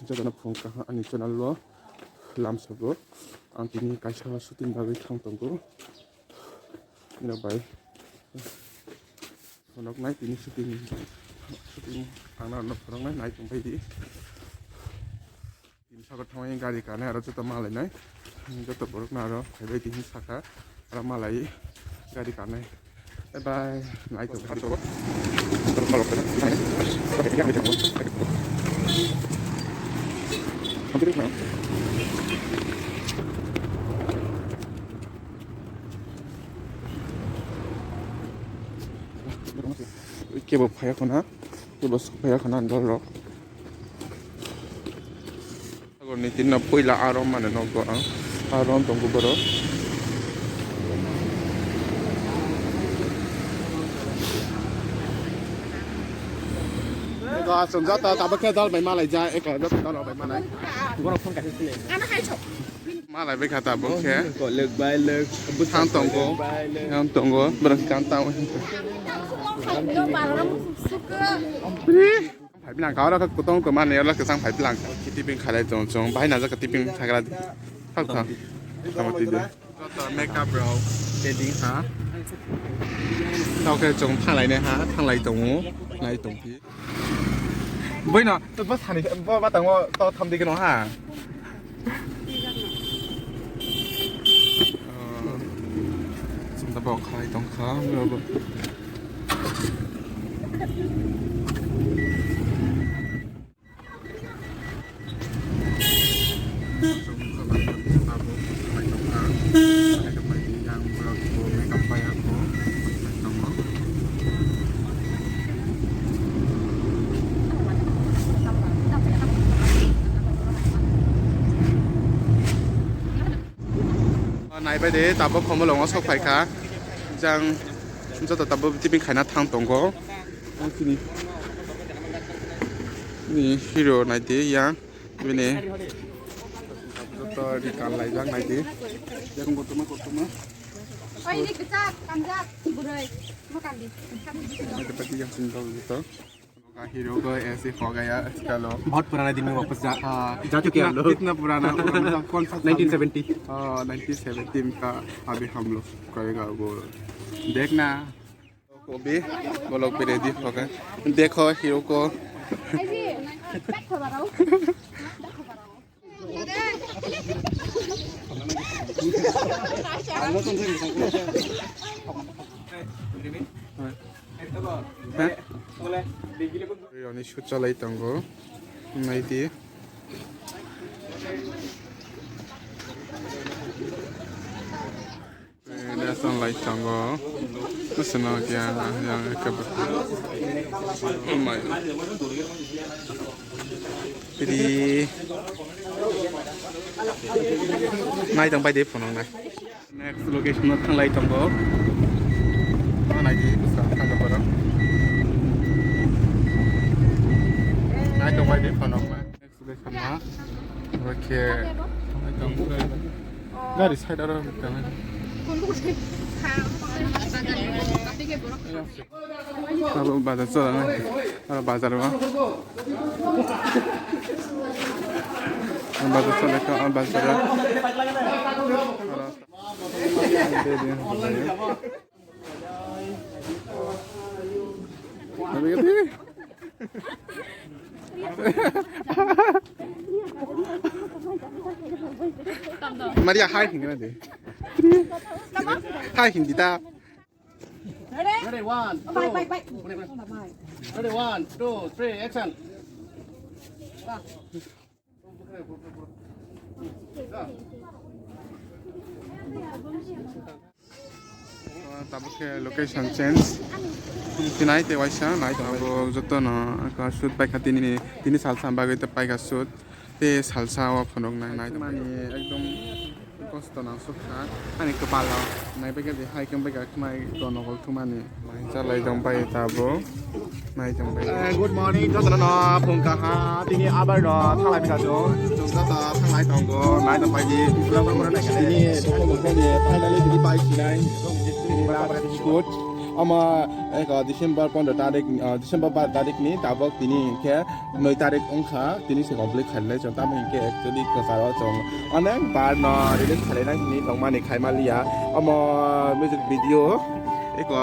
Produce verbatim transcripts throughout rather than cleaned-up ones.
Jotono phung kaham ani channel o lamsabo. Ang tini kaisa shooting bagwi thang tongo. Nino bai. Phunuknai tini shooting, shooting ang norokno phunuknai, nai tongbai di. Tini saka thangwi gari kanai aro joto malainai. Joto borokno aro phaibai di hinwi saka aro malai gari kanai. Bye bye. Nai tongbai di. Kebo phaiya khuna, kebo sok phaiya khuna, dol rok. Agor ni tin no puila aro mane nogo ang, aro tongo borok. Eko aswng joto tabuk khe dol bai malai ja, eko joto dol bai malai. Borok phone kaisa sini. Malai bai kha tabuk khe. Kolek bai lek. Thang tongo. Thang tongo. Borok kan tang. Phai bilang ka oro kutong ko mane oro kesang phai bilang. Tipping khalai tong chong. Bahai na jaka tipping thagra di. Thak thak. Tamo ti de. Makeup rok. Teding ha. Tao khe chong thanglai ne ha. Thanglai tongo. Nai tong phi. Boino, to bo sani, bo batango to thamdi keno ha. Oh, sumta bo khalai tongkha, bo, bo. Naibai de, tabuk Khumulwngo sok phaikha. Jang joto tabuk tipping khaina thang tongo. Ni hero naidi yang bini. Joto di kan laijak naidi. Yang kotorma kotorma. Oi, ini kecap, kanjak, burai. Makan di. Yang sini tahu gitu. Hero ko aise ho gaya ajkal. बहुत पुराना दिन में वापस जा, हाँ, जा चुके हैं हम लोग। कितना पुराना, मतलब कौन सा साल में? Nineteen seventy. हाँ, नाइनटीन सेवेंटी का अभी हम लोग करेगा वो। देखना। को भी वो लोग भी रेडी होगा। देखो हीरो को। Ani shoot chalai tongo, naidi. Nelson lai tongo. Kusino kya yang ke. Oh my. Pidi. Nai tong pai de phone nai. Next location no thanglai tongo. Nai di busa thang pora. Nai tong pai de phone nai. Next location na. Oke. Gari side aro. Abo bazar chola na. Aro bazar ma. Bazar chola ka bazar. Maria, hi, hindi na de. Hi, hindi ta. Ready? Ready, one, two. Bye, bye, bye. Ready, one, two, three, action. Tabuk khe location change. Tinai te waisa nai tongo. Abo joto no aka shoot paikha tini, tini salsa bagwi ta paikha shoot. Te salsa o phunuk nai nai mani ekdom kosto nang sukha. Ani kwpal o nai bagwi hai khe bagwi khwnai tongo thumani. Mai chalai tong pai tabuk. Nai tong pai. Eh, good morning, jotono no phung kaha. Tini abar no thalai bika jo. Chung joto thalai tongo, nai tong pai di. Tini finally tini pai sinai. Good. Omo eko December pondro tarik, ah, December bar tarik ni tabok tini hinkhe noi tarik wngkha, tini se complete khailai chwng, tamo hinkhe actually kwcharo chwng onek bar no release khailai nai hinwi tongmani khaimaliya. Omo music video eko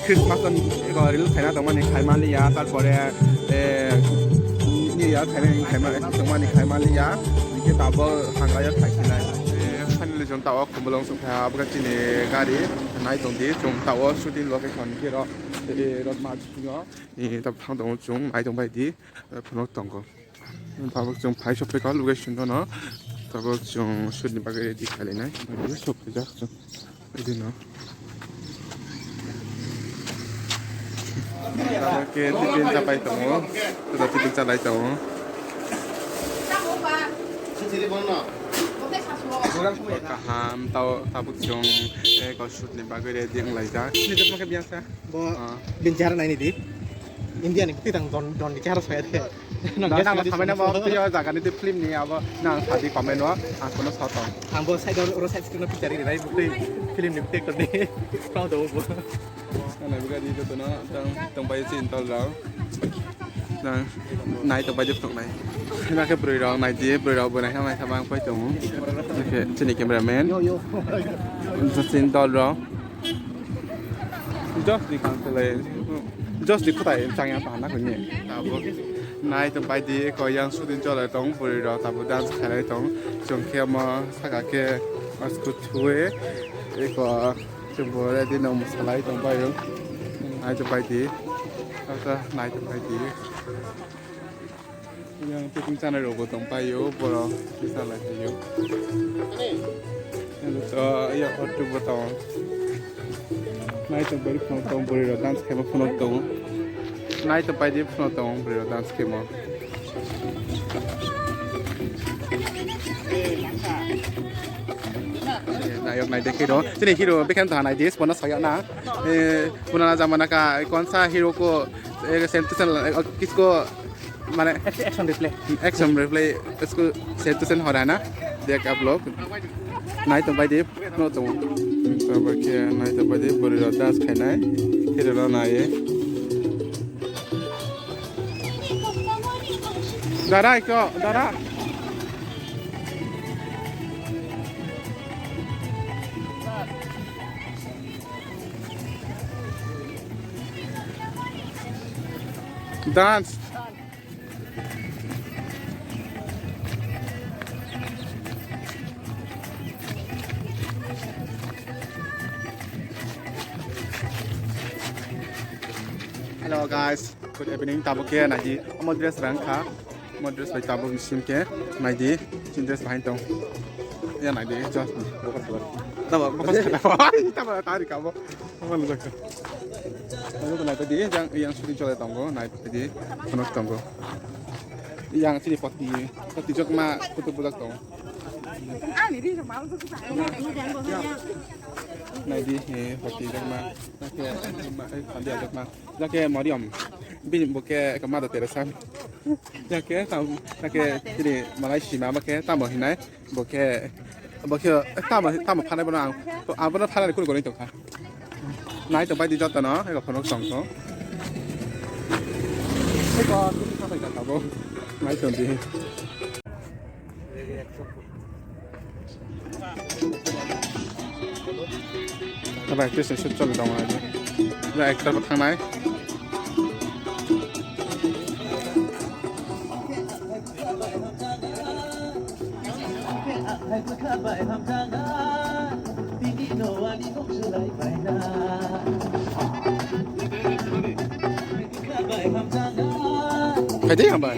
Christmas ni eko release khaina tongmani khaimaliya, tarpore, eh, New Year khaina tongmani khaimaliya, hinkhe tabok hangraya khaikhinai. Eh, finally chwng tabok Khumulwng sokha, abo khe chini gari nai tongdi, chwng tabok shooting location khe ro, eh, road map bisingo, eh, tabok thang tongo chwng, nai tong bai di, eh, phunuk tongo. Tabok chwng phai sophaikha location no, tabok chwng shoot ni bagwi ready khainai, sophaijak chwng, bini no. Tabok khe tiffin chapai tongo, tabok tiffin chalai tongo. Kaham, tao, tabuk chwng, eh, ko shoot ni bagwi ready wng laijak. Sini jotma khe biyang sa? Bo Ah. Bin chara naini di. India ni kwtwi tang don, don ni chara soya de. Nang Nang guest nang list samai nang mo soya. Twi o jaga ni twi film ni abo nang sadi comment o ang kono sa tong. Ang bo side o, oro side screen o picture ri rai bwtwi film ni actor ni. Proud o bo. Nang nai bwkha di joto no tang tong bai chin tol rao. Nang nai tong bai di phunuk nai. Hima khe bwrwi rok nai di, bwrwi rok bo nai kha mai kha bang pai tongo. Oke, chini cameraman. Yo, yo. Chin tol rao. Jos di kang selai. Jos di khutai chang yang tang na kunye. Tabuk nai tong bai di ko yang shooting cholai tong, bwrwi rok tabuk dance khailai tong. Chwng khe mo saka khe mask thue. Eko chwng bo ready no mwsalai tong bai o. Nai tong bai di. Nai tong bai di. Yang picnic channel rok bo tong pai o, borok kisa lai phai o. Yang to ya auto bo tong. Nai tong pai phone tong bwrwi rok dance khaima phone tong. Nai tong pai di phone tong bwrwi rok dance khaima. Nayok nai de hero. Chini hero bekhan tha nai dis bono soyok na. Eh, punana zamana ka konsa hero ko, eh, same to same, eh, kisko Mane action replay. Action replay, isko same to same hora na. Dek upload. Nai tong bai di, no tong. Tabo khe nai tong bai di, bwrwi rok dance khainai. Hero rok nai. Dara iko, dara. Dance. Hello guys, good evening. Tabuk khe naidi omo dress rang kha. Omo dress bai tabuk ni sim khe naidi chin dress bahai tong. Ya naidi just. Tabuk tabuk tari kabo. Omo lujak. Tabuk naidi yang yang shooting cholai tongo, naidi tongo. Yang sini poti, poti jok ma kutu bulak tongo. Naidi, eh, poti jok ma. Jake, eh, ma, eh, pandi jok ma. Jake Mariam. Bini bo khe eka Mother Teresa. Jake tam, jake tini malai sima ba khe tamo hinai. Bo khe, bo khe tamo, tamo phanai bono ang, ang bono phanai kunu goni tongkha. Nai tong bai di joto no, eko phunuk tong tong. Eko tini sapai ka tabo. Nai tong di. Aba actress ni shoot choli tongo nai. Aba actor bo thangnai. Phaidi hambai.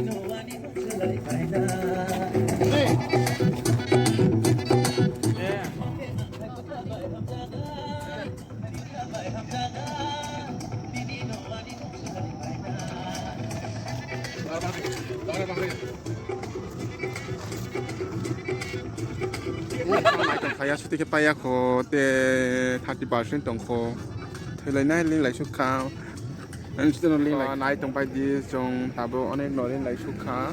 Kaya suti khe paya kho te thirty percent tong kho. Thailainai ling lai suk kha. Ang siteno ling lai. Nai tong pai di, chwng tabuk onek no ling lai suk kha.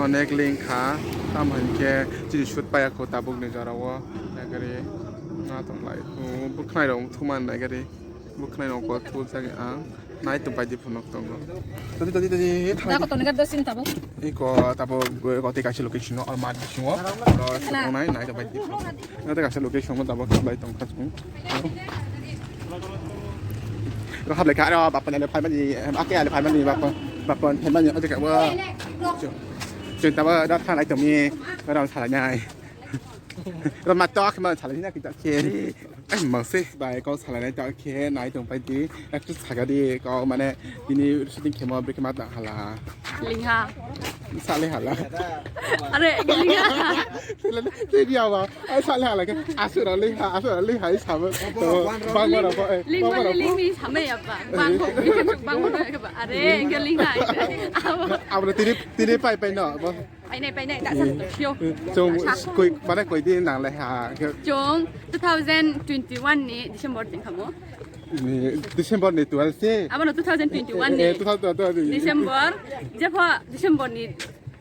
Onek ling kha. Tamo hinkhe chini shoot paya kho tabuk ni jora o. Nagari na tong lai. Bwkhnai rok thuma nagari. Bwkhwnai nokol tuljak ang nai tong pai di phunuk tongo. Tadi, tadi, tadi, tadi. Da ko toni ga da sin tabo. Iko tabo, iko tei kaisa location no, or mat bisingo. Oro Kana? Tongnai nai tong pai di phunuk. Iko tei kaisa location no tabo khlai tong kha chung. Ro hablai kha, ro bapan ale phai mani, ake ale phai mani, bapan, bapan phai mani, ate ka wa. Chung tabo da thanai tong mi, ro salai nai. Ro ma tok ma salai na kita khe. Ai, mangse bai kok salainai ta khe nai tong pai di. Ektu saga di kok mane tini shooting khemo brekhe ma ta hala. Lingha. Sale hala. Are, lingha. Tei dia ba. Ai, sale hala khe. Asura lingha, asura lingha, ai, sabo. Bang bara ko, eh, lingha bang bara ko. Lingha samai apa? Bang ko, bang ko, bang ko. Are, enggak lingha. Abo tini, tini pai pai no. Painai, painai, da sa to, yo. Chung koi, mana koi din nang le ha. Chung two thousand twenty-one ni December tin kamo. Ni December ni twelve se. Abo no two thousand twenty-one ni. Eh, two thousand twenty-one ni. December, jepho December ni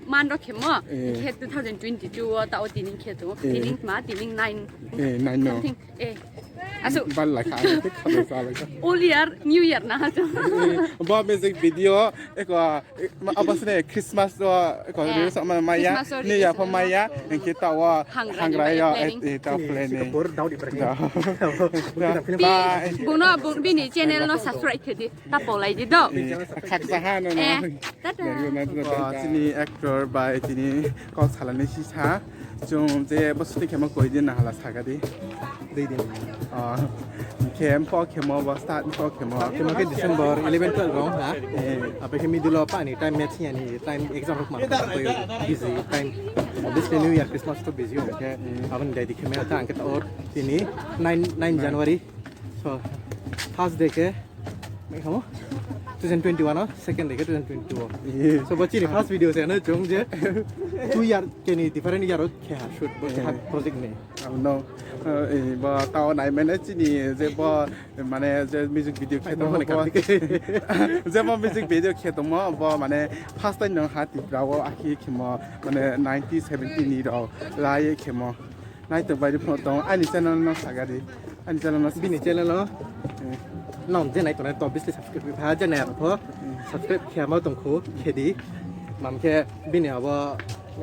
man ro khemo. Eh. Khe two thousand twenty-two o ta o tini khe to. Eh. Tini ma, tini nine. Eh, nine no. Something. Eh. Asu. Bal la kha, te kha sa la kha. Old year, new year na ha. Eh, bo music video, eko Abo sini Christmas o ko release ma maya, Christmas o ni ya release pho maya, engke ta wa hangra yo, eh, ta planning. Bor daudi berke. Bye. Buno bini channel no subscribe khedi, ta polai di do. Khaksa ha no. Eh, tata. Sini actor bai tini kok salani sisa. Chung je bo shooting khemo koi din na hala sagadi. Dui din. Ah, khe empok khemo bo start empok khemo. Khemo khe December eleven twelve rong ha. Eh. Ape khe middle o pani time match yani time exam rok ma. Busy time. Obviously New Year Christmas to busy ho khe. Eh. Aboni dai di khemo ta angke or tini nine, nine January. So first day khe Mai kamo? Two thousand twenty-one o, second day ke two thousand twenty-two o. Yes. So, bo chini first video se ano chung je two year keni different year o khe ha shoot bo khe ha project ni. Oh, no. Eh, eh, bo tao nai mane chini je bo mane je music video khe tongmo bo. Je bo music video khe tongmo bo mane first time no ha Tripura o akhi khemo mane nineteen seventy ni rok lai khemo. Nai to bai phone tong ani channel no sagadi. Ani channel no bini channel o. Eh. Nom je nai tonai to obviously subscribe kha je nai aro pho. Eh. Subscribe khya ma tong kho khedi. Mam khe bini abo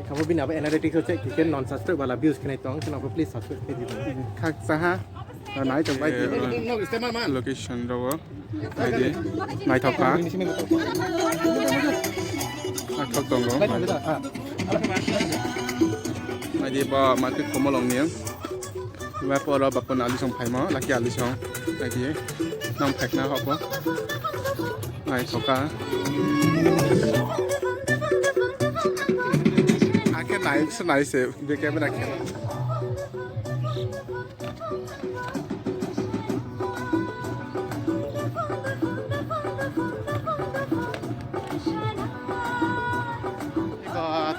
khamo bini abo analytics o check khe non subscribe wala views khnai tong kheno please subscribe khedi. Eh, khak saha. Nai to bai. Eh, location rogo. Naidi, naithok kha. Naithok tongo. Naidi, ba, market khomolong ni. Ba, poro, ba, pon alisong phaimo, laki alisong. Naidi, nang phaikna hokbo. Naithok kha. Ake nai se, nai se, be camera khe.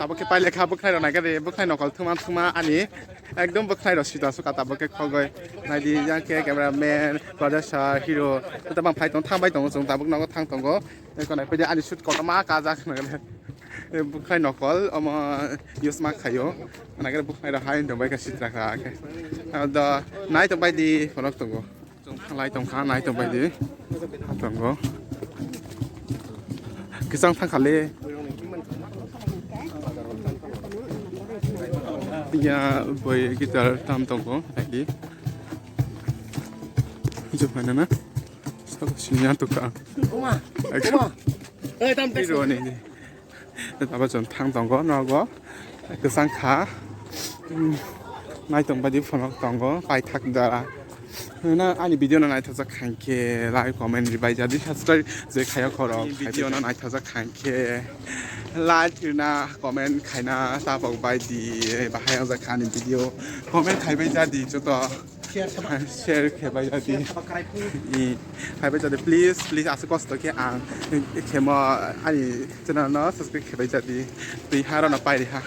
Tabuk khe pailekha bwkhnai rok naikhe de, bwkhnai nokol thwngma thwngma ani ekdom bwkhnai rok sita suka tabuk khe khogoi naidi, yang khe camera man, producer, hero, tabang phai tong thang bai tongo, chwng tabuk nogo thang tongo. Eko nai pede ani shoot kotorma kajak nang le. Bwkhnai nokol omo use ma khaio. Nang le bwkhnai rok hai tong bai kha sitra kha khe. Ado nai tong bai di phonok tongo. Chwng thanglai tong kha nai tong bai di. Tongo. Kisang thang khale. Ya boy guitar tam tongo nai di. Jumana na. Sabo sinya to ka. Oma. Oma. Eh, tam Hero ni. Abo chwng thang tongo nogo. Kwchang kha. Hmm. Nai tong badi phonok tongo. Paithak dara. Na ani video no naithajak khankhe like comment ribai jadi subscribe je khaya khoro. Video no naithajak khankhe like na comment khaina tabok bai di bahai ojak ani video comment khaibai jadi joto. Share khe bai jadi. I, hai bai jadi, please, please, aswk kosto khe ang khemo ani channel no subscribe khe bai jadi. Twi ha rw no pai ri ha.